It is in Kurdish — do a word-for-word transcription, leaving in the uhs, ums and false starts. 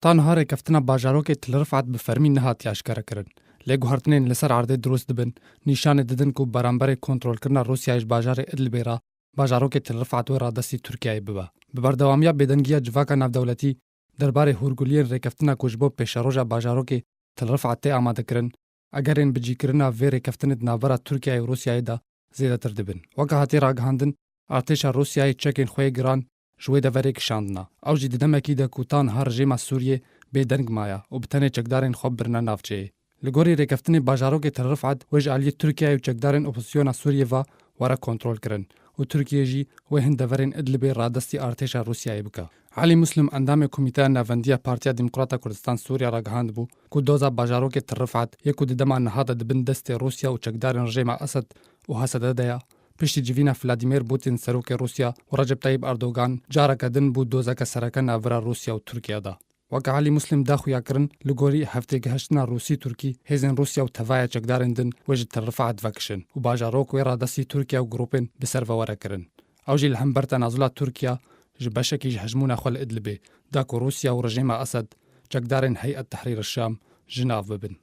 Ta niha rêkeftina bajarokê Til Rifat bi fermî nehatiye eşkerekirin. Lê guhertinên li ser erdê dirust dibin, nîşanê didin ku beramberê kontrolkirina Rûsyayê ji bajarê Idlibê re bajarokê Til Rifat wê radestî Tirkiyeyê bibe. Bi berdewamiya bêdengiya civaka navdewletî derbarê hûrguliyên rêkeftina ku ji bo pêşeroja bajarokê Til Rifat tê amadekirin, egerên bicîkirina vê rêkeftinê di navbera Tirkiyeyê û Rûsyayê de zêdetir dibin. Weke hatiye ragihandin, artêşa Rûsyayê çekên xwe yê giran ji wê deverê kişandina. Ew jî di demekî de ku ta niha rejîma Sûriyê bêdeng maye û bi tenê çekdarên xwe birine navçeyê. Li gorî rêkeftinê bajarokê Til Rifat wê ji aliyê Tirkiyeyê û çekdarên opozisyona Sûriyê ve were kontrolkirin û Tirkiye jî wê hin deverên Idlibê radestî artêşa Rûsyayê bike. Elî Muslim, endamê Komîteya Navendiya Partiya Demokrata Kurdistan Sûriye ragihandibû ku doza bajarokê Til Rifat yê ku di dema niha de di bin destê Rûsya û çekdarên rejêma Esed û H S D de ye, piştî civîna Vladimir Putin serokê Rûsya û Recep Tayyip Erdogan careke din bû dozeke sereke navbera Rûsya û Tirkiye de. Weke Elî Muslim da xuyakirin, li gorî heftêgihiştina Rûsî-Tirkî, hêzên Rûsya û tevaya çekdarên din wê ji Til Rifat vekişin û bajarok wê radestî Tirkiye û grûpên bi ser ve were kirin. Ew jî li hember tenazula Tirkiye ji beşekî ji hejmûna xwe li Idlibê da ku Rûsya û rejêma Esed çekdarên Heyet Tehrîr Şam ji nav bibin.